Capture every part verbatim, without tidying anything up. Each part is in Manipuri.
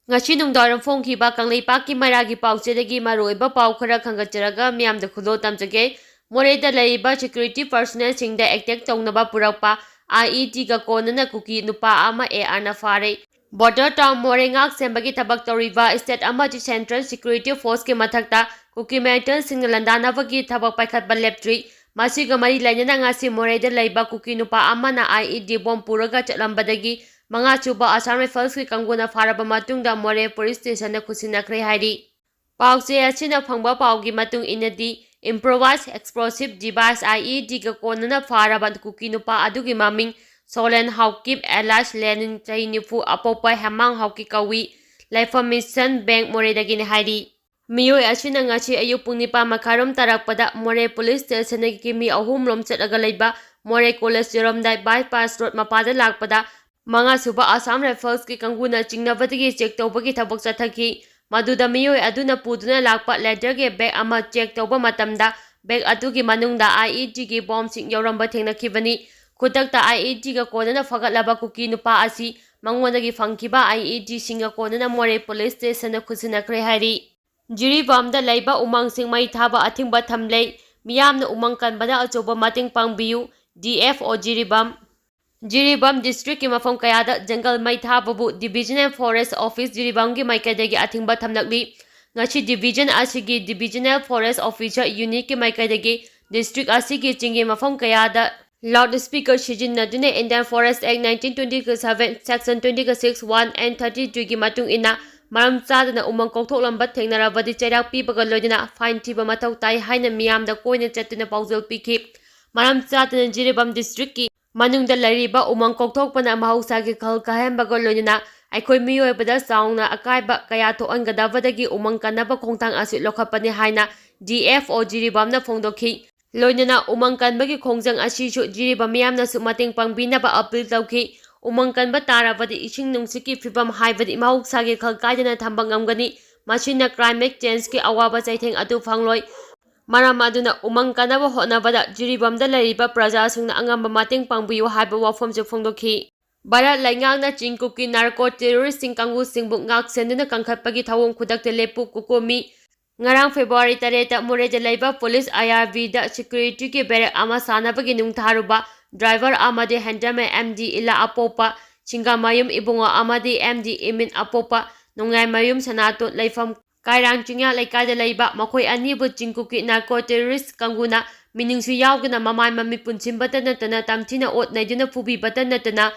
ꯉꯁꯤ ꯅꯨꯡꯗꯥꯡꯋꯥꯏꯔꯝ ꯐꯣꯡꯈꯤꯕ ꯀꯪꯂꯩꯄꯥꯛꯀꯤ ꯃꯩꯔꯥꯒꯤ ꯄꯥꯎꯆꯦꯗꯒꯤ ꯃꯔꯨꯑꯣꯏꯕ ꯄꯥꯎ ꯈꯔ ꯈꯟꯒꯠꯆꯔꯒ ꯃꯤꯌꯥꯝꯗ ꯈꯨꯗꯣꯜ ꯇꯝꯖꯒꯦ꯫ ꯃꯣꯔꯦꯗ ꯂꯩꯔꯤꯕ security personnelꯁꯤꯡꯗ attack ꯇꯧꯅꯕ ꯄꯨꯔꯛꯄ IEDꯒ ꯀꯣꯟꯅꯅ ꯀꯨꯀꯤ ꯅꯨꯄꯥ ꯑꯃ ARꯅ ꯐꯥꯔꯦ꯫ Border town ꯃꯣꯔꯦ ꯉꯥꯛ ꯁꯦꯟꯕꯒꯤ ꯊꯕꯛ ꯇꯧꯔꯤꯕ state ꯑꯃꯗꯤ central security forceꯀꯤ ꯃꯊꯛꯇ ꯀꯨꯀꯤ militantsꯁꯤꯡꯅ ꯂꯥꯟꯗꯥꯅꯕꯒꯤ ꯊꯕꯛ ꯄꯥꯏꯈꯠꯄ ꯂꯦꯞꯇ꯭ꯔꯤ꯫ ꯃꯁꯤꯒ ꯃꯔꯤ ꯂꯩꯅꯅ ꯉꯁꯤ ꯃꯣꯔꯦꯗ ꯂꯩꯕ ꯀꯨꯀꯤ ꯅꯨꯄꯥ ꯑꯃꯅ IED bomb ꯄꯨꯔꯒ ꯆꯠꯂꯝꯕꯗꯒꯤ ꯃꯉꯥꯁꯨꯕ Assam Riflesꯀꯤ ꯀꯥꯡꯕꯨꯅ ꯐꯥꯔꯕ ꯃꯇꯨꯡꯗ ꯃꯣꯔꯦ police stationꯗ ꯈꯨꯠꯁꯤꯟꯅꯈ꯭ꯔꯦ ꯍꯥꯏꯔꯤ꯫ ꯄꯥꯎꯆꯦ ꯑꯁꯤꯅ ꯐꯪꯕ ꯄꯥꯎꯒꯤ ꯃꯇꯨꯡ ꯏꯟꯅꯗꯤ, improvised explosive device IEDꯒ ꯀꯣꯟꯅꯅ ꯐꯥꯔꯕ ꯀꯨꯀꯤ ꯅꯨꯄꯥ ꯑꯗꯨꯒꯤ ꯃꯃꯤꯡ ꯁꯣꯂꯦꯟ ꯍꯥꯎꯀꯤꯞ alias ꯂꯦꯅꯤꯟ, ꯆꯍꯤ ꯅꯤꯐꯨ, ꯑꯄꯣꯛꯄ ꯍꯦꯃꯥꯡ ꯍꯥꯎꯀꯤ ꯀꯧꯏ꯫ ꯂꯩꯐꯝ ꯃꯤꯁꯟ ꯕꯦꯡ ꯃꯣꯔꯦꯗꯒꯤꯅꯤ ꯍꯥꯏꯔꯤ꯫ ꯃꯤꯑꯣꯏ ꯑꯁꯤꯅ ꯉꯁꯤ ꯑꯌꯨꯛ ꯄꯨꯡ ꯅꯤꯄꯥꯟ ꯃꯈꯥꯏꯔꯣꯝ ꯇꯥꯔꯛꯄꯗ ꯃꯣꯔꯦ police stationꯗꯒꯤ ꯀꯤꯃꯤ ꯑꯍꯨꯝ ꯔꯣꯝ ꯆꯠꯂꯒ ꯂꯩꯕ ꯃꯣꯔꯦ college ꯌꯧꯔꯝꯗꯥꯏ bypass road ꯃꯄꯥꯗ ꯂꯥꯛꯄꯗ ꯃꯉꯥꯁꯨꯕ Assam Riflesꯀꯤ ꯀꯥꯡꯕꯨꯅ ꯆꯤꯡꯅꯕꯗꯒꯤ check ꯇꯧꯕꯒꯤ ꯊꯕꯛ ꯆꯠꯊꯈꯤ꯫ ꯃꯗꯨꯗ ꯃꯤꯑꯣꯏ ꯑꯗꯨꯅ ꯄꯨꯗꯨꯅ ꯂꯥꯛꯄ leatherꯒꯤ bag ꯑꯃ check ꯇꯧꯕ ꯃꯇꯝꯗ bag ꯑꯗꯨꯒꯤ ꯃꯅꯨꯡꯗ IEDꯒꯤ bombꯁꯤꯡ ꯌꯥꯎꯔꯝꯕ ꯊꯦꯡꯅꯈꯤꯕꯅꯤ꯫ ꯈꯨꯗꯛꯇ IEDꯒ ꯀꯣꯟꯅꯅ ꯐꯒꯠꯂꯕ ꯀꯨꯀꯤ ꯅꯨꯄꯥ ꯑꯁꯤ ꯃꯉꯣꯟꯗꯒꯤ ꯐꯪꯈꯤꯕ IEDꯁꯤꯡꯒ ꯀꯣꯟꯅꯅ ꯃꯣꯔꯦ police stationꯗ ꯈꯨꯠꯁꯤꯟꯅꯈ꯭ꯔꯦ ꯍꯥꯏꯔꯤ꯫ ꯖꯤꯔꯤꯕꯥꯝꯗ ꯂꯩꯕ ꯎꯃꯪꯁꯤꯡ ꯃꯩ ꯊꯥꯕ ꯑꯊꯤꯡꯕ ꯊꯝꯂꯦ꯫ ꯃꯤꯌꯥꯝꯅ ꯎꯃꯪ ꯀꯟꯕꯗ ꯑꯆꯧꯕ ꯃꯇꯦꯡ ꯄꯥꯡꯕꯤꯌꯨ, DFO ꯖꯤꯔꯤꯕꯥꯝ꯫ ꯖꯤꯔꯤꯕꯥꯝ districtꯀꯤ ꯃꯐꯝ ꯀꯌꯥꯗ ꯖꯪꯒꯜ ꯃꯩ ꯊꯥꯕꯕꯨ Divisional Forest Office ꯖꯤꯔꯤꯕꯥꯝꯒꯤ ꯃꯥꯏꯀꯩꯗꯒꯤ ꯑꯊꯤꯡꯕ ꯊꯝꯂꯛꯂꯤ꯫ ꯉꯁꯤ division ꯑꯁꯤꯒꯤ Divisional Forest Officer unitꯀꯤ ꯃꯥꯏꯀꯩꯗꯒꯤ district ꯑꯁꯤꯒꯤ ꯆꯤꯡꯒꯤ ꯃꯐꯝ ꯀꯌꯥꯗ loudspeaker ꯁꯤꯖꯤꯟꯅꯗꯨꯅ Indian Forest Act nineteen twenty seven, Section twenty six one and thirty twoꯒꯤ ꯃꯇꯨꯡ ꯏꯟꯅ ꯃꯔꯝ ꯆꯥꯗꯅ ꯎꯃꯪ ꯀꯣꯛꯊꯣꯛꯂꯝꯕ ꯊꯦꯡꯅꯔꯕꯗꯤ ꯆꯩꯔꯥꯛ ꯄꯤꯕꯒ ꯂꯣꯏꯅꯅ fine ꯊꯤꯕ ꯃꯊꯧ ꯇꯥꯏ ꯍꯥꯏꯅ ꯃꯤꯌꯥꯝꯗ ꯀꯣꯏꯅ ꯆꯠꯇꯨꯅ ꯄꯥꯎꯖꯦꯜ ꯄꯤꯈꯤ꯫ ꯃꯔꯝ ꯆꯥꯗꯅ ꯖꯤꯔꯤꯕꯥꯝ districtꯀꯤ ꯃꯅꯨꯡꯗ ꯂꯩꯔꯤꯕ ꯎꯃꯪ ꯀꯣꯛꯊꯣꯛꯄꯅ ꯃꯍꯧꯁꯥꯒꯤ ꯈꯜ ꯀꯥꯏꯍꯟꯕꯒ ꯂꯣꯏꯅꯅ ꯑꯩꯈꯣꯏ ꯃꯤꯑꯣꯏꯕꯗ ꯆꯥꯎꯅ ꯑꯀꯥꯏꯕ ꯀꯌꯥ ꯊꯣꯛꯍꯟꯒꯗꯕꯗꯒꯤ ꯎꯃꯪ ꯀꯟꯅꯕ ꯈꯣꯡꯊꯥꯡ ꯑꯁꯤ ꯂꯧꯈꯠꯄꯅꯤ ꯍꯥꯏꯅ DFO ꯖꯤꯔꯤꯕꯥꯝꯅ ꯐꯣꯡꯗꯣꯛꯈꯤ꯫ ꯂꯣꯏꯅꯅ ꯎꯃꯪ ꯀꯟꯕꯒꯤ ꯈꯣꯡꯖꯪ ꯑꯁꯤꯁꯨ ꯖꯤꯔꯤꯕꯥꯝ ꯃꯤꯌꯥꯝꯅꯁꯨ ꯃꯇꯦꯡ ꯄꯥꯡꯕꯤꯅꯕ appeal ꯇꯧꯈꯤ꯫ ꯎꯃꯪ ꯀꯟꯕ ꯇꯥꯔꯕꯗꯤ ꯏꯁꯤꯡ ꯅꯨꯡꯁꯤꯠꯀꯤ ꯐꯤꯕꯝ ꯍꯥꯏꯕꯗꯤ ꯃꯍꯧꯁꯥꯒꯤ ꯈꯜ ꯀꯥꯏꯗꯅ ꯊꯝꯕ ꯉꯝꯒꯅꯤ꯫ ꯃꯁꯤꯅ climate changeꯀꯤ ꯑꯋꯥꯕ ꯆꯩꯊꯦꯡ ꯑꯗꯨ ꯐꯪꯂꯣꯏ꯫ ꯃꯔꯝ ꯑꯗꯨꯅ ꯎꯃꯪ ꯀꯟꯅꯕ ꯍꯣꯠꯅꯕꯗ ꯖꯤꯔꯤꯕꯥꯝꯗ ꯂꯩꯔꯤꯕ ꯄ꯭ꯔꯖꯥꯁꯤꯡꯅ ꯑꯉꯝꯕ ꯃꯇꯦꯡ ꯄꯥꯡꯕꯤꯌꯨ ꯍꯥꯏꯕ ꯋꯥꯐꯝꯁꯨ ꯐꯣꯡꯗꯣꯛꯈꯤ꯫ ꯚꯥꯔꯠ ꯂꯩꯉꯥꯛꯅ ꯆꯤꯡ ꯀꯨꯀꯤ ꯅꯥꯔꯀꯣ ꯇꯦꯔꯣꯔꯤꯁꯁꯤꯡ ꯀꯥꯡꯕꯨꯁꯤꯡꯕꯨ ꯉꯥꯛ ꯁꯦꯟꯗꯨꯅ ꯀꯟꯈꯠꯄꯒꯤ ꯊꯧꯑꯣꯡ ꯈꯨꯗꯛꯇ ꯂꯦꯞꯄꯨ ꯀꯨꯀꯣꯃꯤ꯫ ꯉꯔꯥꯡ ꯐꯦꯕ꯭ꯔꯨꯋꯥꯔꯤ ꯇꯔꯦꯠꯇ ꯃꯣꯔꯦꯗ ꯂꯩꯕ ꯄꯨꯂꯤꯁ ꯑꯥꯏ ꯑꯥꯔ ꯕꯤꯗ ꯁꯦꯀ꯭ꯌꯨꯔꯤꯇꯤꯒꯤ ꯕꯦꯔꯦꯛ ꯑꯃ ꯁꯥꯅꯕꯒꯤ ꯅꯨꯡꯊꯥꯔꯨꯕ ꯗ꯭ꯔꯥꯏꯚꯔ ꯑꯃꯗꯤ ꯍꯦꯟꯗꯜꯃꯦꯟ ꯑꯦꯝ ꯗꯤ ꯏꯂꯥ ꯑꯄꯣꯛꯄ, ꯁꯤꯡꯒꯥꯃꯌꯨꯝ ꯏꯕꯨꯡꯉꯣ ꯑꯃꯗꯤ ꯑꯦꯝ ꯗꯤ ꯏꯃꯤꯟ ꯑꯄꯣꯛꯄ, ꯅꯣꯡꯌꯥꯏꯃꯌꯨꯝ ꯁꯅꯥꯇꯣꯟ ꯂꯩꯐꯝ ꯀꯥꯏꯔꯥꯡ ꯆꯤꯡꯌꯥ ꯂꯩꯀꯥꯏꯗ ꯂꯩꯕ ꯃꯈꯣꯏ ꯑꯅꯤꯕꯨ ꯆꯤꯡ ꯀꯨꯀꯤ ꯅꯥꯔꯀꯣ ꯇꯦꯔꯣꯔꯤꯁ ꯀꯥꯡꯕꯨꯅ ꯃꯤꯅꯨꯡꯁꯤ ꯌꯥꯎꯗꯅ ꯃꯃꯥꯏ ꯃꯃꯤꯠ ꯄꯨꯟꯁꯤꯟꯕꯇ ꯅꯠꯇꯅ ꯇꯝꯊꯤꯅ ꯑꯣꯠ ꯅꯩꯗꯨꯅ ꯐꯨꯕꯤꯕꯇ ꯅꯠꯇꯅ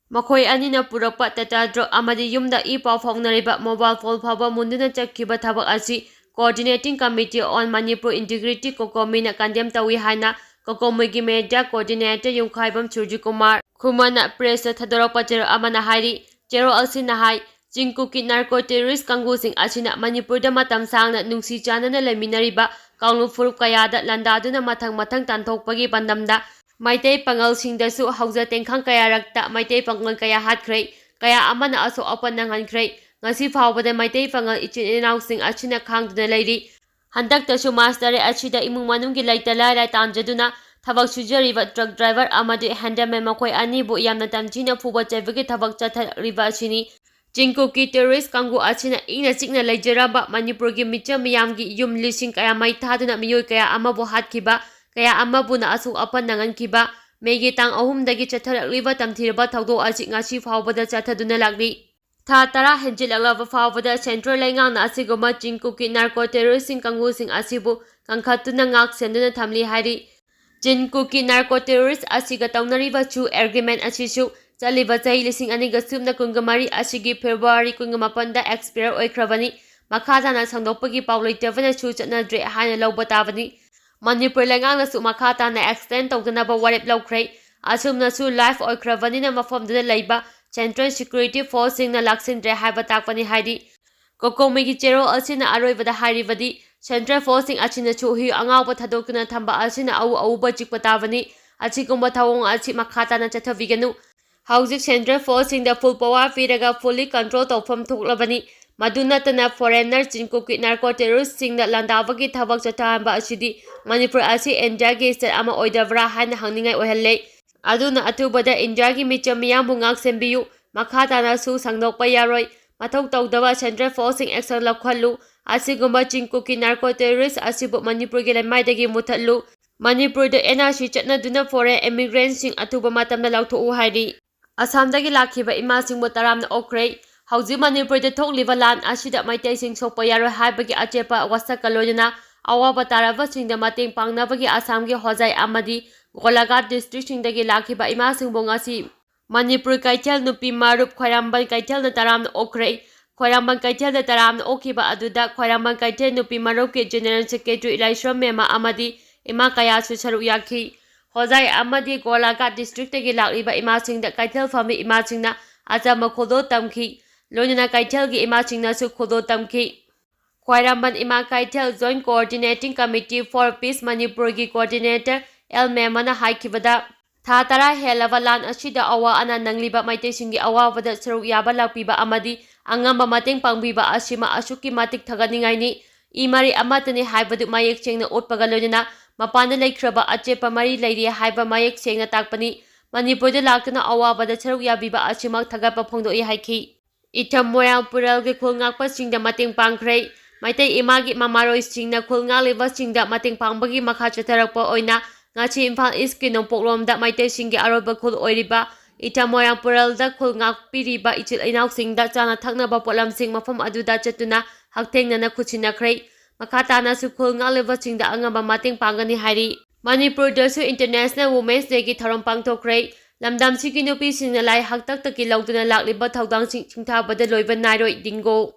ꯃꯈꯣꯏ ꯑꯅꯤꯅ ꯄꯨꯔꯛꯄ ꯇꯥꯇꯥ ꯗ꯭ꯔꯣꯞ ꯑꯃꯗꯤ ꯌꯨꯝꯗ ꯏ ꯄꯥꯎ ꯐꯥꯎꯅꯔꯤꯕ ꯃꯣꯕꯥꯏꯜ ꯐꯣꯟ ꯐꯥꯎꯕ ꯃꯨꯟꯗꯨꯅ ꯆꯠꯈꯤꯕ ꯊꯕꯛ ꯑꯁꯤ Coordinating Committee on Manipur Integrity ꯀꯣꯀꯣꯃꯤꯅ condemn ꯇꯧꯏ ꯍꯥꯏꯅ ꯀꯣꯀꯣꯃꯤꯒꯤ ꯃꯦꯗꯤꯌꯥ ꯀꯣꯑꯣꯔꯗꯤꯅꯦꯇꯔ ꯌꯨꯝꯈꯥꯏꯕꯝ ꯁꯨꯔꯖꯤꯀꯨꯃꯥꯔ ꯈꯨꯃꯟꯅ ꯄ꯭ꯔꯦꯁꯇ ꯊꯥꯗꯣꯔꯛꯄ ꯆꯦꯔꯣꯜ ꯑꯃꯅ ꯍꯥꯏꯔꯤ꯫ ꯆꯦꯔꯣꯜ ꯑꯁꯤꯅ ꯍꯥꯏ, ꯆꯤꯡ ꯀꯨꯀꯤ ꯅꯥꯔꯀꯣ ꯇꯦꯔꯣꯔꯤꯁ ꯀꯥꯡꯕꯨꯁꯤꯡ ꯑꯁꯤꯅ ꯃꯅꯤꯄꯨꯔꯗ ꯃꯇꯝ ꯁꯥꯡꯅ ꯅꯨꯡꯁꯤ ꯆꯥꯟꯅꯅ ꯂꯩꯃꯤꯟꯅꯔꯤꯕ ꯀꯥꯡꯂꯨꯞ ꯐꯨꯔꯨꯞ ꯀꯌꯥꯗ ꯂꯥꯟꯗꯥꯗꯨꯅ ꯃꯊꯪ ꯃꯊꯪ ꯇꯥꯟꯊꯣꯛꯄꯒꯤ ꯄꯥꯟꯗꯝꯗ ꯃꯩꯇꯩ ꯄꯥꯉꯜꯁꯤꯡꯗꯁꯨ ꯍꯧꯖ ꯇꯦꯡꯈꯪ ꯀꯌꯥꯔꯛꯇ ꯃꯩꯇꯩ ꯄꯥꯉꯜ ꯀꯌꯥ ꯍꯥꯠꯈ꯭ꯔꯦ, ꯀꯌꯥ ꯑꯃꯅ ꯑꯁꯣꯛ ꯑꯄꯟ ꯅꯪꯍꯟꯈ꯭ꯔꯦ꯫ ꯉꯁꯤ ꯐꯥꯎꯕꯗ ꯃꯩꯇꯩ ꯄꯥꯉꯜ ꯏꯆꯤꯟ ꯏꯅꯥꯎꯁꯤꯡ ꯑꯁꯤꯅ ꯈꯥꯡꯗꯨꯅ ꯂꯩꯔꯤ꯫ ꯍꯟꯗꯛꯇꯁꯨ ꯃꯥꯔꯆ ꯇꯔꯦꯠ ꯑꯁꯤꯗ ꯏꯃꯨꯡ ꯃꯅꯨꯡꯒꯤ ꯂꯩꯇ ꯂꯥꯏꯔ ꯇꯥꯟꯖꯗꯨꯅ ꯊꯕꯛ ꯁꯨꯖꯔꯤꯕ ꯇ꯭ꯔꯛ ꯗ꯭ꯔꯥꯏꯚꯔ ꯑꯃꯗꯤ ꯍꯦꯟꯗꯜꯃꯦꯟ ꯃꯈꯣꯏ ꯑꯅꯤꯕꯨ ꯌꯥꯝꯅ ꯇꯝꯊꯤꯅ ꯐꯨꯕ ꯆꯩꯕꯒꯤ ꯊꯕꯛ ꯆꯠꯊꯔꯛꯂꯤꯕ ꯑꯁꯤꯅꯤ꯫ ꯆꯤꯡ ꯀꯨꯀꯤ ꯇꯦꯔꯣꯔꯤꯁ ꯀꯥꯡꯕꯨ ꯑꯁꯤꯅ ꯏꯪꯅ ꯆꯤꯛꯅ ꯂꯩꯖꯔꯝꯕ ꯃꯅꯤꯄꯨꯔꯒꯤ ꯃꯤꯆꯝ ꯃꯤꯌꯥꯝꯒꯤ ꯌꯨꯝ ꯂꯤꯁꯤꯡ ꯀꯌꯥ ꯃꯩ ꯊꯥꯗꯨꯅ ꯃꯤꯑꯣꯏ ꯀꯌꯥ ꯑꯃꯕꯨ ꯍꯥꯠꯈꯤꯕ, ꯀꯌꯥ ꯑꯃꯕꯨꯅ ꯑꯁꯣꯛ ꯑꯄꯟ ꯅꯪꯍꯟꯈꯤꯕ ꯃꯦꯒꯤ ꯇꯥꯡ ꯑꯍꯨꯝꯗꯒꯤ ꯆꯠꯊꯔꯛꯂꯤꯕ ꯇꯝꯊꯤꯔꯕ ꯊꯧꯗꯣꯛ ꯑꯁꯤ ꯉꯁꯤ ꯐꯥꯎꯕꯗ ꯆꯠꯊꯗꯨꯅ ꯂꯥꯛꯂꯤ꯫ ꯊꯥ ꯇꯔꯥ ꯍꯦꯟꯖꯤꯜꯂꯛꯂꯕ ꯐꯥꯎꯕꯗ ꯁꯦꯟꯇ꯭ꯔꯦꯜ ꯂꯩꯉꯥꯛꯅ ꯑꯁꯤꯒꯨꯝꯕ ꯆꯤꯡ ꯀꯨꯀꯤ ꯅꯥꯔꯀꯣ ꯇꯦꯔꯣꯔꯤꯁꯁꯤꯡ ꯀꯥꯡꯕꯨꯁꯤꯡ ꯑꯁꯤꯕꯨ ꯀꯟꯈꯠꯇꯨꯅ ꯉꯥꯛ ꯁꯦꯟꯗꯨꯅ ꯊꯝꯂꯤ ꯍꯥꯏꯔꯤ꯫ ꯆꯤꯟ ꯀꯨꯀꯤ ꯅꯥꯔꯀꯣ ꯇꯦꯔꯣꯔꯤꯁ ꯑꯁꯤꯒ ꯇꯧꯅꯔꯤꯕ ꯁꯨ ꯑꯦꯒ꯭ꯔꯤꯃꯦꯟ ꯑꯁꯤꯁꯨ ꯆꯠꯂꯤꯕ ꯆꯍꯤ ꯂꯤꯁꯤꯡ ꯑꯅꯤꯒ ꯁꯨꯞꯅ ꯀꯨꯟꯒ ꯃꯔꯤ ꯑꯁꯤꯒꯤ ꯐꯦꯕ꯭ꯔꯨꯋꯥꯔꯤ ꯀꯨꯟꯒ ꯃꯥꯄꯟꯗ ꯑꯦꯛꯁꯄꯤꯌꯔ ꯑꯣꯏꯈ꯭ꯔꯕꯅꯤ꯫ ꯃꯈꯥ ꯇꯥꯅ ꯁꯟꯗꯣꯛꯄꯒꯤ ꯄꯥꯎ ꯂꯩꯇꯕꯅꯁꯨ ꯆꯠꯅꯗ꯭ꯔꯦ ꯍꯥꯏꯅ ꯂꯧꯕ ꯇꯥꯕꯅꯤ꯫ ꯃꯅꯤꯄꯨꯔ ꯂꯩꯉꯥꯛꯅꯁꯨ ꯃꯈꯥ ꯇꯥꯅ ꯑꯦꯛꯁꯇꯦꯟ ꯇꯧꯗꯅꯕ ꯋꯥꯔꯦꯞ ꯂꯧꯈ꯭ꯔꯦ꯫ ꯑꯁꯨꯝꯅꯁꯨ ꯂꯥꯏꯐ ꯑꯣꯏꯈ꯭ꯔꯕꯅꯤꯅ ꯃꯐꯝꯗꯨꯗ ꯂꯩꯕ ꯁꯦꯟꯇ꯭ꯔꯦꯜ ꯁꯦꯀ꯭ꯌꯨꯔꯤꯇꯤ ꯐꯣꯔꯁꯁꯤꯡꯅ ꯂꯥꯛꯁꯤꯟꯗ꯭ꯔꯦ ꯍꯥꯏꯕ ꯇꯥꯛꯄꯅꯤ ꯍꯥꯏꯔꯤ꯫ ꯀꯣꯀꯣꯃꯤꯒꯤ ꯆꯦꯔꯣꯜ ꯑꯁꯤꯅ ꯑꯔꯣꯏꯕꯗ ꯍꯥꯏꯔꯤꯕꯗꯤ, ꯁꯦꯟꯇ꯭ꯔꯦꯜ ꯐꯣꯔꯁꯁꯤꯡ ꯑꯁꯤꯅꯁꯨ ꯍꯨꯏ ꯑꯉꯥꯎꯕ ꯊꯥꯗꯣꯛꯇꯨꯅ ꯊꯝꯕ ꯑꯁꯤꯅ ꯑꯎ ꯑꯎꯕ ꯆꯤꯛꯄ ꯇꯥꯕꯅꯤ꯫ ꯑꯁꯤꯒꯨꯝꯕ ꯊꯧꯑꯣꯡ ꯑꯁꯤ ꯃꯈꯥ ꯇꯥꯅ ꯆꯠꯊꯕꯤꯒꯅꯨ꯫ ꯍꯧꯖꯤꯛ ꯁꯦꯟꯇ꯭ꯔꯦꯜ ꯐꯣꯔꯁꯁꯤꯡꯗ ꯐꯨꯜ ꯄꯋꯥꯔ ꯄꯤꯔꯒ ꯐꯨꯜꯂꯤ ꯀꯟꯇ꯭ꯔꯣꯜ ꯇꯧꯐꯝ ꯊꯣꯛꯂꯕꯅꯤ꯫ ꯃꯗꯨ ꯅꯠꯇꯅ ꯐꯣꯔꯦꯟꯅꯔ ꯆꯤꯟ ꯀꯨꯀꯤ ꯅꯥꯔꯀꯣ ꯇꯦꯔꯣꯔꯤꯁꯁꯤꯡꯗ ꯂꯥꯟꯗꯥꯕꯒꯤ ꯊꯕꯛ ꯆꯠꯊꯍꯟꯕ ꯑꯁꯤꯗꯤ ꯃꯅꯤꯄꯨꯔ ꯑꯁꯤ ꯏꯟꯗꯤꯌꯥꯒꯤ ꯁ꯭ꯇꯦꯠ ꯑꯃ ꯑꯣꯏꯗꯕ꯭ꯔꯥ ꯍꯥꯏꯅ ꯍꯪꯅꯤꯡꯉꯥꯏ ꯑꯣꯏꯍꯜꯂꯦ꯫ ꯑꯗꯨꯅ ꯑꯊꯨꯕꯗ ꯏꯟꯗꯤꯌꯥꯒꯤ ꯃꯤꯆꯝ ꯃꯤꯌꯥꯝꯕꯨ ꯉꯥꯛ ꯁꯦꯟꯕꯤꯌꯨ꯫ ꯃꯈꯥ ꯇꯥꯅꯁꯨ ꯁꯟꯗꯣꯛꯄ ꯌꯥꯔꯣꯏ꯫ ꯃꯊꯧ ꯇꯧꯗꯕ central force ꯁꯤꯡ action ꯂꯧꯈꯠꯂꯨ꯫ ꯑꯁꯤꯒꯨꯝꯕ ꯆꯤꯡ ꯀꯨꯀꯤ narco terrorist ꯑꯁꯤꯕꯨ ꯃꯅꯤꯄꯨꯔꯒꯤ ꯂꯩꯃꯥꯏꯗꯒꯤ ꯃꯨꯊꯠꯂꯨ꯫ ꯃꯅꯤꯄꯨꯔꯗ NRC ꯆꯠꯅꯗꯨꯅ foreign immigrant ꯁꯤꯡ ꯑꯊꯨꯕ ꯃꯇꯝꯗ ꯂꯧꯊꯣꯛꯎ ꯍꯥꯏꯔꯤ꯫ ꯑꯁꯥꯝꯗꯒꯤ ꯂꯥꯛꯈꯤꯕ ꯏꯃꯥꯁꯤꯡꯕꯨ ꯇꯔꯥꯝꯅ ꯑꯣꯛꯈ꯭ꯔꯦ꯫ ꯍꯧꯖꯤꯛ ꯃꯅꯤꯄꯨꯔꯗ ꯊꯣꯛꯂꯤꯕ ꯂꯥꯟ ꯑꯁꯤꯗ ꯃꯩꯇꯩꯁꯤꯡ ꯁꯣꯛꯄ ꯌꯥꯔꯣꯏ ꯍꯥꯏꯕꯒꯤ ꯑꯆꯦꯠꯄ ꯋꯥꯁꯛꯀ ꯂꯣꯏꯅꯅ ꯑꯋꯥꯕ ꯇꯥꯔꯕꯁꯤꯡꯗ ꯃꯇꯦꯡ ꯄꯥꯡꯅꯕꯒꯤ ꯑꯁꯥꯝꯒꯤ ꯍꯣꯖꯥꯏ ꯑꯃꯗꯤ ꯒꯣꯂꯥꯘꯥꯠ district ꯁꯤꯡꯗꯒꯤ ꯂꯥꯛꯈꯤꯕ ꯏꯃꯥꯁꯤꯡꯕꯨ ꯉꯁꯤ ꯃꯅꯤꯄꯨꯔ ꯀꯩꯊꯦꯜ ꯅꯨꯄꯤ ꯃꯔꯨꯞ ꯈ꯭ꯋꯥꯏꯔꯝꯕꯟ ꯀꯩꯊꯦꯜꯅ ꯇꯔꯥꯝꯅ ꯑꯣꯛꯈ꯭ꯔꯦ꯫ ꯈ꯭ꯋꯥꯏꯔꯝꯕꯟ ꯀꯩꯊꯦꯜꯗ ꯇꯔꯥꯝꯅ ꯑꯣꯛꯈꯤꯕ ꯑꯗꯨꯗ ꯈ꯭ꯋꯥꯏꯔꯝꯕꯟ ꯀꯩꯊꯦꯜ ꯅꯨꯄꯤ ꯃꯔꯨꯞꯀꯤ general secretary ꯂꯥꯏꯁ꯭ꯔꯝ ꯃꯦꯝꯃ ꯑꯃꯗꯤ ꯏꯃꯥ ꯀꯌꯥꯁꯨ ꯁꯔꯨꯛ ꯌꯥꯈꯤ꯫ ꯍꯣꯖꯥꯏ ꯑꯃꯗꯤ ꯒꯣꯂꯥꯘꯥꯠ district ꯇꯒꯤ ꯂꯥꯛꯂꯤꯕ ꯏꯃꯥꯁꯤꯡꯗ ꯀꯩꯊꯦꯜ ꯐꯝꯃꯤ ꯏꯃꯥꯁꯤꯡꯅ ꯑꯆꯝꯕ ꯈꯨꯗꯣꯜ ꯇꯝꯈꯤ꯫ ꯂꯣꯏꯅꯅ ꯀꯩꯊꯦꯜꯒꯤ ꯏꯃꯥꯁꯤꯡꯅꯁꯨ ꯈꯨꯗꯣꯜ ꯇꯝꯈꯤ꯫ ꯈ꯭ꯋꯥꯏꯔꯝꯕꯟ ꯏꯃꯥ ꯀꯩꯊꯦꯜ Joint Coordinating Committee for Peace ꯃꯅꯤꯄꯨꯔꯒꯤ coordinator ꯑꯦꯜ ꯃꯦꯃꯅ ꯍꯥꯏꯈꯤꯕꯗ, ꯊꯥ ꯇꯔꯥ ꯍꯦꯜꯂꯕ ꯂꯥꯟ ꯑꯁꯤꯗ ꯑꯋꯥ ꯑꯅꯥ ꯅꯪꯂꯤꯕ ꯃꯩꯇꯩꯁꯤꯡꯒꯤ ꯑꯋꯥꯕꯗ ꯁꯔꯨꯛ ꯌꯥꯕ ꯂꯥꯛꯄꯤꯕ ꯑꯃꯗꯤ ꯑꯉꯝꯕ ꯃꯇꯦꯡ ꯄꯥꯡꯕꯤꯕ ꯑꯁꯤꯃ ꯑꯁꯨꯛꯀꯤ ꯃꯇꯤꯛ ꯊꯥꯒꯠꯅꯤꯡꯉꯥꯏꯅꯤ꯫ ꯏ ꯃꯔꯤ ꯑꯃꯠꯇꯅꯤ ꯍꯥꯏꯕꯗꯨ ꯃꯌꯦꯛ ꯁꯦꯡꯅ ꯎꯠꯄꯒ ꯂꯣꯏꯅꯅ ꯃꯄꯥꯟꯗ ꯂꯩꯈ꯭ꯔꯕ ꯑꯆꯦꯠꯄ ꯃꯔꯤ ꯂꯩꯔꯤ ꯍꯥꯏꯕ ꯃꯌꯦꯛ ꯁꯦꯡꯅ ꯇꯥꯛꯄꯅꯤ꯫ ꯃꯅꯤꯄꯨꯔꯗ ꯂꯥꯛꯇꯨꯅ ꯑꯋꯥꯕꯗ ꯁꯔꯨꯛ ꯌꯥꯕꯤꯕ ꯑꯁꯤꯃꯛ ꯊꯥꯒꯠꯄ ꯐꯣꯡꯗꯣꯛꯏ ꯍꯥꯏꯈꯤ꯫ ꯏꯊꯝ ꯃꯣꯏꯔꯥꯡ ꯄꯨꯔꯦꯜꯒꯤ ꯈꯨꯜ ꯉꯥꯛꯄꯁꯤꯡꯗ ꯃꯇꯦꯡ ꯄꯥꯡꯈ꯭ꯔꯦ꯫ ꯃꯩꯇꯩ ꯏꯃꯥꯒꯤ ꯃꯃꯥꯔꯣꯏꯁꯤꯡꯅ ꯈꯨꯜ ꯉꯥꯛꯂꯤꯕꯁꯤꯡꯗ ꯃꯇꯦꯡ ꯄꯥꯡꯕꯒꯤ ꯃꯈꯥ ꯆꯠꯊꯔꯛꯄ ꯑꯣꯏꯅ ꯉꯁꯤ ꯏꯝꯐꯥꯜ ꯏꯁꯀꯤ ꯅꯣꯡꯄꯣꯛꯂꯣꯝꯗ ꯃꯩꯇꯩꯁꯤꯡꯒꯤ ꯑꯔꯣꯏꯕ ꯈꯨꯜ ꯑꯣꯏꯔꯤꯕ ꯏꯊꯝ ꯃꯣꯏꯔꯥꯡ ꯄꯨꯔꯦꯜꯗ ꯈꯨꯜ ꯉꯥꯛꯄꯤꯔꯤꯕ ꯏꯆꯤꯜ ꯏꯅꯥꯎꯁꯤꯡꯗ ꯆꯥꯅ ꯊꯛꯅꯕ ꯄꯣꯠꯂꯝꯁꯤꯡ ꯃꯐꯝ ꯑꯗꯨꯗ ꯆꯠꯇꯨꯅ ꯍꯛꯊꯦꯡꯅꯅ ꯈꯨꯠꯁꯤꯟꯅꯈ꯭ꯔꯦ꯫ ꯃꯈꯥ ꯇꯥꯅꯁꯨ ꯈꯨꯜ ꯉꯥꯛꯂꯤꯕꯁꯤꯡꯗ ꯑꯉꯝꯕ ꯃꯇꯦꯡ ꯄꯥꯡꯒꯅꯤ ꯍꯥꯏꯔꯤ꯫ ꯃꯅꯤꯄꯨꯔꯗꯁꯨ International Women's Day ꯒꯤ ꯊꯧꯔꯝ ꯄꯥꯡꯊꯣꯛꯈ꯭ꯔꯦ꯫ ꯂꯝꯗꯝꯁꯤꯒꯤ ꯅꯨꯄꯤꯁꯤꯡꯅ ꯂꯥꯏ ꯍꯥꯛꯇꯛꯇꯒꯤ ꯂꯧꯗꯨꯅ ꯂꯥꯛꯂꯤꯕ ꯊꯧꯗꯥꯡꯁꯤꯡ ꯁꯤꯡꯊꯥꯕꯗ ꯂꯣꯏꯕ ꯅꯥꯏꯔꯣꯏ꯫ ꯗꯤꯡꯒꯣ꯫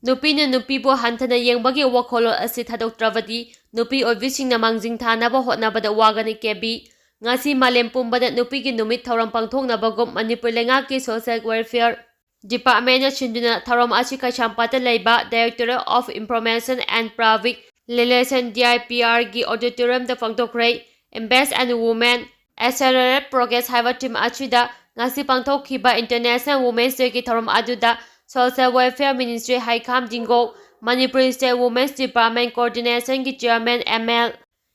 ꯅꯨꯄꯤꯅ ꯅꯨꯄꯤꯕꯨ ꯍꯟꯊꯅ ꯌꯦꯡꯕꯒꯤ ꯋꯥꯈꯜꯂꯣꯟ ꯑꯁꯤ ꯊꯥꯗꯣꯛꯇ꯭ꯔꯕꯗꯤ ꯅꯨꯄꯤ ꯑꯣꯏꯕꯤꯁꯤꯡꯅ ꯃꯥꯡꯖꯤꯟ ꯊꯥꯅꯕ ꯍꯣꯠꯅꯕꯗ ꯋꯥꯒꯅꯤ꯫ ꯀꯦꯕꯤ꯫ ꯉꯁꯤ ꯃꯥꯂꯦꯝ ꯄꯨꯝꯕꯗ ꯅꯨꯄꯤꯒꯤ ꯅꯨꯃꯤꯠ ꯊꯧꯔꯝ ꯄꯥꯡꯊꯣꯛꯅꯕꯒꯨꯝ ꯃꯅꯤꯄꯨꯔ ꯂꯩꯉꯥꯛꯀꯤ Social Welfare Department ꯅ ꯁꯤꯟꯗꯨꯅ ꯊꯧꯔꯝ ꯑꯁꯤ ꯀꯩꯁꯥꯝꯄꯥꯠꯇ ꯂꯩꯕ Directorate of Information and Public Relation, D I P R ꯒꯤ auditorium the ꯄꯥꯡꯊꯣꯛꯈ꯭ꯔꯦ꯫ Invest and Women Accelerate Progress ꯍꯥꯏꯕ theme ꯑꯁꯤꯗ ꯉꯁꯤ ꯄꯥꯡꯊꯣꯛꯈꯤꯕ International Women's Day ꯒꯤ ꯊꯧꯔꯝ ꯑꯗꯨꯗ Social Welfare Ministry ꯍꯩꯈꯥꯝ ꯗꯤꯡꯒꯣ, Manipur State Women's Department Coordination ꯒꯤ Chairman M L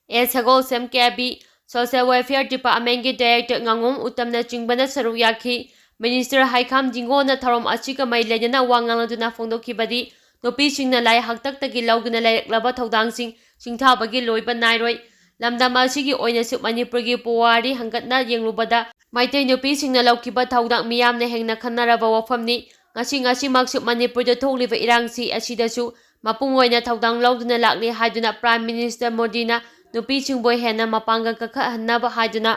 ꯑꯦ ꯁꯒꯣꯜꯁꯦꯝ ꯀꯦꯕꯤ, Social Welfare Departmentꯀꯤ Director ꯉꯥꯉꯣꯝ ꯎꯇꯝꯅ ꯆꯤꯡꯕꯅ ꯁꯔꯨꯛ ꯌꯥꯈꯤ꯫ Minister ꯍꯩꯈꯥꯝ ꯖꯤꯡꯒꯣꯅ ꯊꯧꯔꯝ ꯑꯁꯤꯒ ꯃꯔꯤ ꯂꯩꯅꯅ ꯋꯥ ꯉꯥꯡꯂꯗꯨꯅ ꯐꯣꯡꯗꯣꯛꯈꯤꯕꯗꯤ, ꯅꯨꯄꯤꯁꯤꯡꯅ ꯂꯥꯏ ꯍꯥꯛꯇꯛꯇꯒꯤ ꯂꯧꯗꯨꯅ ꯂꯩꯔꯛꯂꯕ ꯊꯧꯗꯥꯡꯁꯤꯡ ꯁꯤꯡꯊꯥꯕꯒꯤ ꯂꯣꯏꯕ ꯅꯥꯏꯔꯣꯏ꯫ ꯂꯝꯗꯝ ꯑꯁꯤꯒꯤ ꯑꯣꯏꯅꯁꯨ ꯃꯅꯤꯄꯨꯔꯒꯤ ꯄꯨꯋꯥꯔꯤ ꯍꯪꯒꯠꯅ ꯌꯦꯡꯂꯨꯕꯗ ꯃꯩꯇꯩ ꯅꯨꯄꯤꯁꯤꯡꯅ ꯂꯧꯈꯤꯕ ꯊꯧꯗꯥꯡ ꯃꯤꯌꯥꯝꯅ ꯍꯦꯟꯅ ꯈꯟꯅꯔꯕ ꯋꯥꯐꯝꯅꯤ꯫ ꯉꯁꯤ ꯉꯁꯤꯃꯛꯁꯨ ꯃꯅꯤꯄꯨꯔꯗ ꯊꯣꯛꯂꯤꯕ ꯏꯔꯥꯡꯁꯤ ꯑꯁꯤꯗꯁꯨ ꯃꯄꯨꯡ ꯑꯣꯏꯅ ꯊꯧꯗꯥꯡ ꯂꯧꯗꯨꯅ ꯂꯥꯛꯂꯤ ꯍꯥꯏꯗꯨꯅ Prime Minister ꯃꯣꯗꯤꯅ ꯅꯨꯄꯤꯁꯤꯡꯕꯨ ꯍꯦꯟꯅ ꯃꯄꯥꯡꯒꯜ ꯀꯟꯈꯠꯍꯟꯅꯕ ꯍꯥꯏꯗꯨꯅ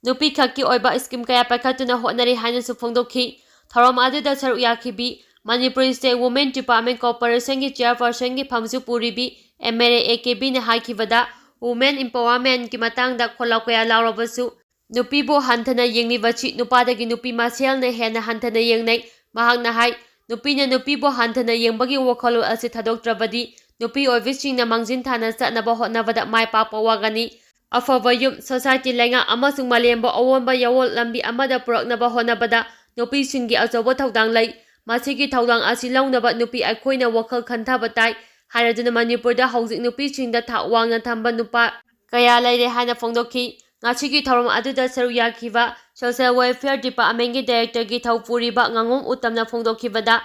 ꯅꯨꯄꯤꯈꯛꯀꯤ ꯑꯣꯏꯕ scheme ꯀꯌꯥ ꯄꯥꯏꯈꯠꯇꯨꯅ ꯍꯣꯠꯅꯔꯤ ꯍꯥꯏꯅꯁꯨ ꯐꯣꯡꯗꯣꯛꯈꯤ꯫ ꯊꯧꯔꯝ ꯑꯗꯨꯗ ꯁꯔꯨꯛ ꯌꯥꯈꯤꯕꯤ Manipur State Women Department Corporationꯒꯤ Chairpersonꯒꯤ ꯐꯝꯁꯨ ꯄꯨꯔꯤꯕꯤ MLA AKBꯅ ꯍꯥꯏꯈꯤꯕꯗ, Women Empowermentꯀꯤ ꯃꯇꯥꯡꯗ ꯈꯣꯜꯂꯥꯎ ꯀꯌꯥ ꯂꯥꯎꯔꯕꯁꯨ, ꯅꯨꯄꯤꯕꯨ ꯍꯟꯊꯅ ꯌꯦꯡꯂꯤꯕꯁꯤ ꯅꯨꯄꯥꯗꯒꯤ ꯅꯨꯄꯤ ꯃꯁꯦꯜꯅ ꯍꯦꯟꯅ ꯍꯟꯊꯅ ꯌꯦꯡꯅꯩ꯫ ꯃꯍꯥꯛꯅ ꯍꯥꯏ, ꯅꯨꯄꯤꯅ ꯅꯨꯄꯤꯕꯨ ꯍꯟꯊꯅ ꯌꯦꯡꯕꯒꯤ ꯋꯥꯈꯜꯂꯣꯟ ꯑꯁꯤ ꯊꯥꯗꯣꯛꯇ꯭ꯔꯕꯗꯤ ꯅꯨꯄꯤ ꯑꯣꯏꯕꯤꯁꯤꯡꯅ ꯃꯥꯡꯖꯤꯟ ꯊꯥꯅ ꯆꯠꯅꯕ ꯍꯣꯠꯅꯕꯗ ꯃꯥꯏ ꯄꯥꯛꯄ ꯋꯥꯒꯅꯤ꯫ ꯑꯐꯕ ꯌꯨꯝ, society, ꯂꯩꯉꯥꯛ ꯑꯃꯁꯨꯡ ꯃꯥꯂꯦꯝꯕꯨ ꯑꯑꯣꯟꯕ ꯌꯥꯑꯣꯜ ꯂꯝꯕꯤ ꯑꯃꯗ ꯄꯨꯔꯛꯅꯕ ꯍꯣꯠꯅꯕꯗ ꯅꯨꯄꯤꯁꯤꯡꯒꯤ ꯑꯆꯧꯕ ꯊꯧꯗꯥꯡ ꯂꯩ꯫ ꯃꯁꯤꯒꯤ ꯊꯧꯗꯥꯡ ꯑꯁꯤ ꯂꯧꯅꯕ ꯅꯨꯄꯤ ꯑꯩꯈꯣꯏꯅ ꯋꯥꯈꯜ ꯈꯟꯊꯕ ꯇꯥꯏ꯫ ꯍꯥꯏꯔꯗꯨꯅ ꯃꯅꯤꯄꯨꯔꯗ ꯍꯧꯖꯤꯛ ꯅꯨꯄꯤꯁꯤꯡꯗ ꯊꯥꯛ ꯋꯥꯡꯅ ꯊꯝꯕ ꯅꯨꯄꯥ ꯀꯌꯥ ꯂꯩꯔꯦ ꯍꯥꯏꯅ ꯐꯣꯡꯗꯣꯛꯈꯤ꯫ ꯉꯁꯤꯒꯤ ꯊꯧꯔꯝ ꯑꯗꯨꯗ ꯁꯔꯨꯛ ꯌꯥꯈꯤꯕ Social Welfare Departmentꯀꯤ Directorꯒꯤ ꯊꯧ ꯄꯨꯔꯤꯕ ꯉꯥꯉꯣꯝ ꯎꯇꯝꯅ ꯐꯣꯡꯗꯣꯛꯈꯤꯕꯗ,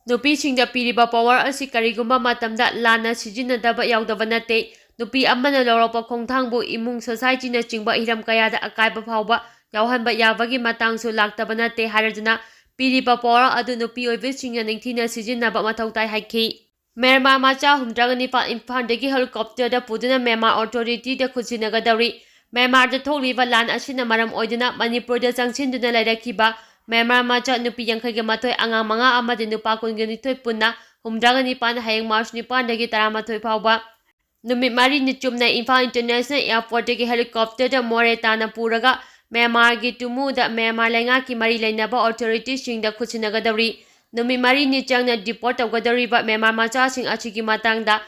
ꯅꯨꯄꯤꯁꯤꯡꯗ ꯄꯤꯔꯤꯕ power ꯑꯁꯤ ꯀꯔꯤꯒꯨꯝꯕ ꯃꯇꯝꯗ ꯂꯥꯟꯅ ꯁꯤꯖꯤꯟꯅꯗꯕ ꯌꯥꯎꯗꯕ ꯅꯠꯇꯦ꯫ ꯅꯨꯄꯤ ꯑꯃꯅ ꯂꯧꯔꯛꯄ ꯈꯣꯡꯊꯥꯡꯕꯨ ꯏꯃꯨꯡ, societyꯅꯆꯤꯡꯕ ꯍꯤꯔꯝ ꯀꯌꯥꯗ ꯑꯀꯥꯏꯕ ꯐꯥꯎꯕ ꯌꯥꯎꯍꯟꯕ ꯌꯥꯕꯒꯤ ꯃꯇꯥꯡꯁꯨ ꯂꯥꯛꯇꯕ ꯅꯠꯇꯦ ꯍꯥꯏꯔꯗꯨꯅ, ꯄꯤꯔꯤꯕ power ꯑꯗꯨ ꯅꯨꯄꯤ ꯑꯣꯏꯕꯤꯁꯤꯡꯅ ꯅꯤꯡꯊꯤꯅ ꯁꯤꯖꯤꯟꯅꯕ ꯃꯊꯧ ꯇꯥꯏ ꯍꯥꯏꯈꯤ꯫ ꯃ꯭ꯌꯥꯟꯃꯥꯔ ꯃꯆꯥ ꯍꯨꯝꯗ꯭ꯔꯥꯒ ꯅꯤꯄꯥꯟ ꯏꯝꯐꯥꯜꯗꯒꯤ helicopterꯗ ꯄꯨꯗꯨꯅ ꯃ꯭ꯌꯥꯟꯃꯥꯔ authorityꯗ ꯈꯨꯠꯁꯤꯟꯅꯒꯗꯧꯔꯤ꯫ ꯃ꯭ꯌꯥꯟꯃꯥꯔꯗ ꯊꯣꯛꯂꯤꯕ ꯂꯥꯟ ꯑꯁꯤꯅ ꯃꯔꯝ ꯑꯣꯏꯗꯨꯅ ꯃꯅꯤꯄꯨꯔꯗ ꯆꯪꯁꯤꯟꯗꯨꯅ ꯂꯩꯔꯛꯈꯤꯕ ꯃ꯭ꯌꯥꯟꯃꯥꯔ ꯃꯆꯥ ꯅꯨꯄꯤ ꯌꯥꯡꯈꯩꯒ ꯃꯥꯊꯣꯏ, ꯑꯉꯥꯡ ꯃꯉꯥ ꯑꯃꯗꯤ ꯅꯨꯄꯥ ꯀꯨꯟꯒ ꯅꯤꯊꯣꯏ ꯄꯨꯟꯅ ꯍꯨꯝꯗ꯭ꯔꯥꯒ ꯅꯤꯄꯥꯟ, ꯍꯌꯦꯡ March ꯅꯤꯄꯥꯟꯗꯒꯤ ꯇꯔꯥꯃꯥꯊꯣꯏ ꯐꯥꯎꯕ ꯅꯨꯃꯤꯠ ꯃꯔꯤꯅꯤ ꯆꯨꯞꯅ ꯏꯝꯐꯥꯜ International Airportꯇꯒꯤ helicopterꯗ ꯃꯣꯔꯦ ꯇꯥꯟꯅ ꯄꯨꯔꯒ ꯃ꯭ꯌꯥꯟꯃꯥꯔꯒꯤ ꯇꯨꯃꯨꯗ ꯃ꯭ꯌꯥꯟꯃꯥꯔ ꯂꯩꯉꯥꯛꯀꯤ ꯃꯔꯤ ꯂꯩꯅꯕ authorityꯁꯤꯡꯗ ꯈꯨꯠꯁꯤꯟꯅꯒꯗꯧꯔꯤ꯫ ꯅꯨꯃꯤꯠ ꯃꯔꯤꯅꯤ ꯆꯪꯅ deport ꯇꯧꯒꯗꯧꯔꯤꯕ ꯃ꯭ꯌꯥꯟꯃꯥꯔ ꯃꯆꯥꯁꯤꯡ ꯑꯁꯤꯒꯤ ꯃꯇꯥꯡꯗ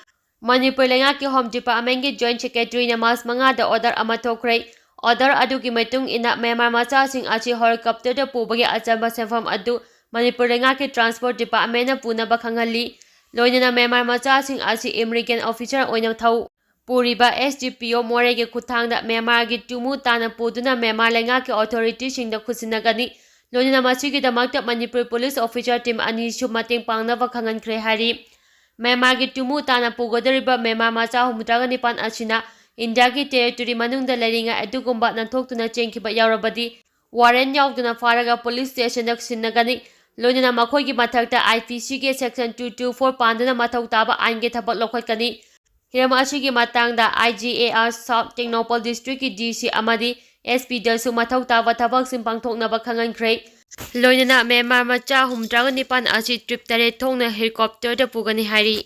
ꯃꯅꯤꯄꯨꯔ ꯂꯩꯉꯥꯛꯀꯤ Home Departmentꯀꯤ Joint Secretaryꯅ March ꯃꯉꯥꯗ order ꯑꯃ ꯊꯣꯛꯈ꯭ꯔꯦ꯫ Order ꯑꯗꯨꯒꯤ ꯃꯇꯨꯡ ꯏꯟꯅ ꯃ꯭ꯌꯥꯟꯃꯥꯔ ꯃꯆꯥꯁꯤꯡ ꯑꯁꯤ helicopterꯗ ꯄꯨꯕꯒꯤ ꯑꯆꯝꯕ ꯁꯦꯟꯐꯝ ꯑꯗꯨ ꯃꯅꯤꯄꯨꯔ ꯂꯩꯉꯥꯛꯀꯤ Transport Departmentꯅ ꯄꯨꯅꯕ ꯈꯪꯍꯜꯂꯤ꯫ ꯂꯣꯏꯅꯅ ꯃ꯭ꯌꯥꯟꯃꯥꯔ ꯃꯆꯥꯁꯤꯡ ꯑꯁꯤ immigration officer ꯑꯣꯏꯅ ꯊꯧ ꯄꯨꯔꯤꯕ S D P O ꯃꯣꯔꯦꯒꯤ ꯈꯨꯠꯊꯥꯡꯗ ꯃ꯭ꯌꯥꯟꯃꯥꯔꯒꯤ ꯇꯨꯃꯨ ꯇꯥꯅ ꯄꯨꯗꯨꯅ ꯃ꯭ꯌꯥꯟꯃꯥꯔ ꯂꯩꯉꯥꯛꯀꯤ authority ꯁꯤꯡꯗ ꯈꯨꯠꯁꯤꯟꯅꯒꯅꯤ꯫ ꯂꯣꯏꯅꯅ ꯃꯁꯤꯒꯤꯗꯃꯛꯇ ꯃꯅꯤꯄꯨꯔ police officer team ꯑꯅꯤꯁꯨ ꯃꯇꯦꯡ ꯄꯥꯡꯅꯕ ꯈꯪꯍꯟꯈ꯭ꯔꯦ ꯍꯥꯏꯔꯤ꯫ ꯃ꯭ꯌꯥꯟꯃꯥꯔꯒꯤ ꯇꯨꯃꯨ ꯇꯥꯅ ꯄꯨꯒꯗꯧꯔꯤꯕ ꯃ꯭ꯌꯥꯟꯃꯥꯔ ꯃꯆꯥ ꯍꯨꯝꯐꯨꯇꯔꯥꯒ ꯅꯤꯄꯥꯟ ꯑꯁꯤꯅ ꯏꯟꯗꯤꯌꯥꯒꯤ territory ꯃꯅꯨꯡꯗ ꯂꯩꯔꯤꯉꯩ ꯑꯗꯨꯒꯨꯝꯕ ꯅꯥꯟꯊꯣꯛꯇꯨꯅ ꯆꯦꯟꯈꯤꯕ ꯌꯥꯎꯔꯕꯗꯤ warrant ꯌꯥꯎꯗꯅ ꯐꯥꯔꯒ police station ꯗ ꯁꯤꯟꯅꯒꯅꯤ꯫ ꯂꯣꯏꯅꯅ ꯃꯈꯣꯏꯒꯤ ꯃꯊꯛꯇ I P C ꯒꯤ section two two four ꯄꯥꯟꯗꯨꯅ ꯃꯊꯧ ꯇꯥꯕ ꯑꯥꯏꯟꯒꯤ ꯊꯕꯛ ꯂꯧꯈꯠꯀꯅꯤ꯫ ꯍꯤꯔꯝ ꯑꯁꯤꯒꯤ ꯃꯇꯥꯡꯗ I G A R South Tengnoupal district ꯀꯤ D C ꯑꯃꯗꯤ S P ꯗꯁꯨ ꯃꯊꯧ ꯇꯥꯕ ꯊꯕꯛꯁꯤꯡ ꯄꯥꯡꯊꯣꯛꯅꯕ ꯈꯪꯍꯟꯈ꯭ꯔꯦ꯫ ꯂꯣꯏꯅꯅ ꯃ꯭ꯌꯥꯟꯃꯥꯔ ꯃꯆꯥ ꯍꯨꯝꯐꯨꯇꯔꯥꯒ ꯅꯤꯄꯥꯟ ꯑꯁꯤ trip ꯇꯔꯦꯠ ꯊꯣꯛꯅ helicopter ꯗ ꯄꯨꯒꯅꯤ ꯍꯥꯏꯔꯤ꯫